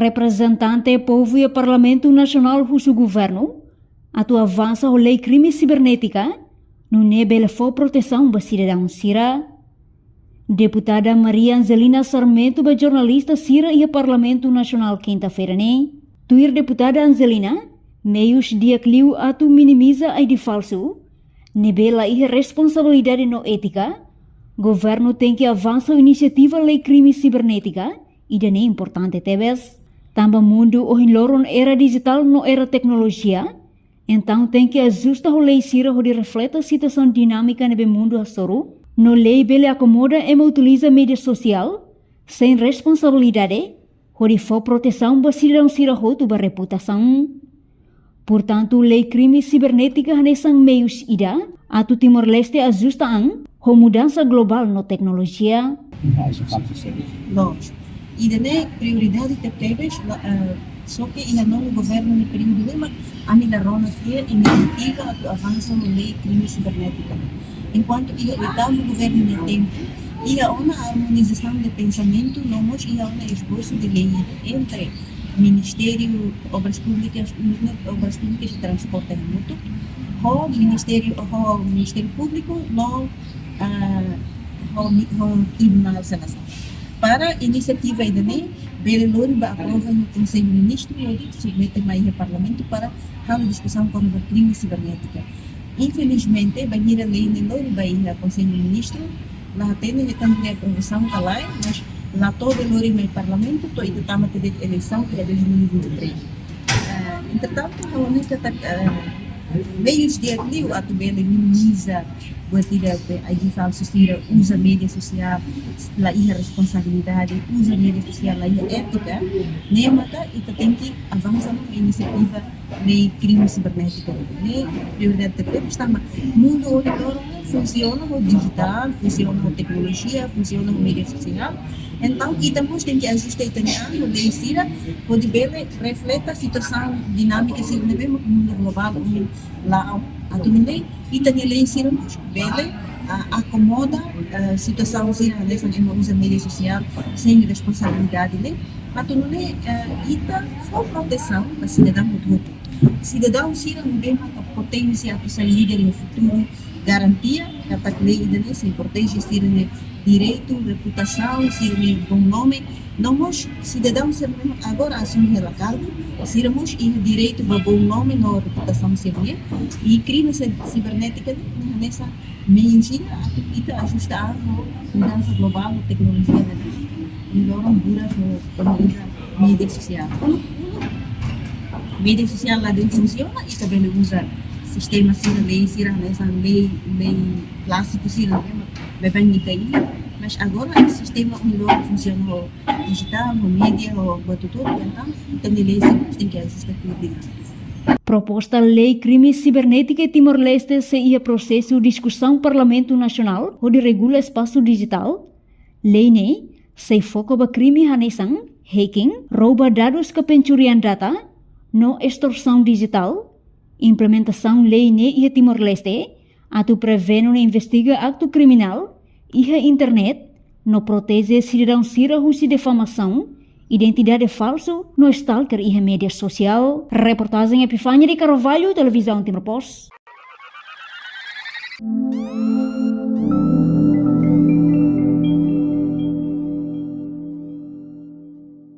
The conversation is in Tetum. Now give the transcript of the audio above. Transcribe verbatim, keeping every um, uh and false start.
Reprezentante povu iha Parlamentu Nasionál husu governu atu avansa ho lei krime sibernétika, nune'e bele fó protesaun ba sidadaun sira. Deputada Maria Angelina Sarmento ba jornalista sira iha Parlamentu Nasionál kinta-feira ne'e. Tuir Deputada Angelina, meius di'ak liu atu minimiza I D falsu, ne'ebé la iha responsabilidade no étika, governu tenke avansa ho inisiativa lei krime sibernétika, ida-ne'e importante tebes. Tanba mundu ohin loron era dijitál no era teknolojia, entaun tenke ajusta ho lei sira hodi refleta situasaun dinámika ne'ebé mundu hasoru, no lei bele akomoda ema utiliza média sosiál sein responsabilidade, hodi fó protesaun ba sidadaun sira hotu ba reputasaun. Portantu, lei krime sibernétika hanesan meius ida atu Timor-Leste ajusta an ho mudansa globál no teknolojia. Lójiku, ida-ne'e prioridade tebetebes, la, eh, só ke iha nonu governu nia períodu ne'e mak ami la rona tiha inisiativa atu avansa ho lei krime sibernétika. Enkuantu iha oitavu governu nia tempu, iha ona armonizasaun de pensamentu, no mós iha ona esbosu de lei entre Ministériu Obras Públikas, Obras Públikas e Transporte hamutuk, ho Ministériu, ho Ministériu Públiku, no, ah, ho mi-, ho Tribunál Selesaun. Para inisiativa ida-ne'e bele lori ba aprova iha Konsellu Ministru, hodi submete mai iha Parlamentu para halo diskusaun kona-ba krime sibernétika. Infelizmente, bainhira lei ne'e lori ba iha Konsellu Ministru, la hatene hetan nia aprovasaun ka lae, mas la to'o bele lori mai Parlamentu, to'o ita tama tiha de'it eleisaun iha dois mil e vinte e três. Eh, entretantu, ha'u hanoin katak, eh, meius di'ak liu atu bele minimiza buat ida be I D falsu sira, uza média sosiál la iha responsabilidade, uza média sosiál la iha étika, ne'e maka ita tenke avansa ho inisiativa lei krime sibernétika. Ne'e prioridade tebetebes tanba mundu ohin loron funsiona ho dijitál, funsiona ho teknolojia, funsiona ho média sosiál. Entaun, ita mós tenke ajusta ita-nia an ho lei sira, hodi bele refleta situasaun dinámika sira ne'ebé mak mundu globál ohin la'o. Atu nune'e, ita-nia lei sira mós bele, ah, akomoda, ah, situasaun sira hanesan ema uza média sosiál sein responsabilidade ne'e. Atu nune'e, eh, ita fó protesaun ba sidadaun hotu-hotu. Sidadaun sira ne'ebé maka potensiál atu sai líder iha futuru, garantia katak lei ida-ne'e sei proteje sira-nia direitu, reputasaun, sira-nia bom nome. No mós sidadaun sira ne'ebé agora asume hela kargu, sira mós iha direitu ba bom nome no reputasaun sira-ne'e. I krime si-, sibernétika ne'e hanesan meius ida atu ita ajusta an ho mudansa globál, teknolojia ne'ebé ohin loron buras ho ema uza média sosiál. Kuandu média sosiál la de'it funsiona, ita bele uza sistema sira, lei sira hanesan lei, lei klásiku sira, ne'ebé mak baibain ita iha. Mas agora sistema ohin loron funsiona ho dijitál, ho média, ho buat hotu-hotu, entaun ita-nia lei sira mós tenke ajusta ho dinámika. Proposta lei krime sibernétika iha Timor-Leste sei iha prosesu diskusaun Parlamentu Nasionál hodi regula espasu dijitál. Lei ne'e sei foka ba krime hanesan hacking, rouba dadus ka pencurian data, no estorsaun dijitál. Implementasaun lei ne'e iha Timor-Leste atu prevene no investiga aktu kriminál iha internet, no proteje sidadaun sira husi difamasaun, identidade falsu, no stalker iha média sosiál. Reportajen Epifania de Carvalho, Televizaun Timor Post.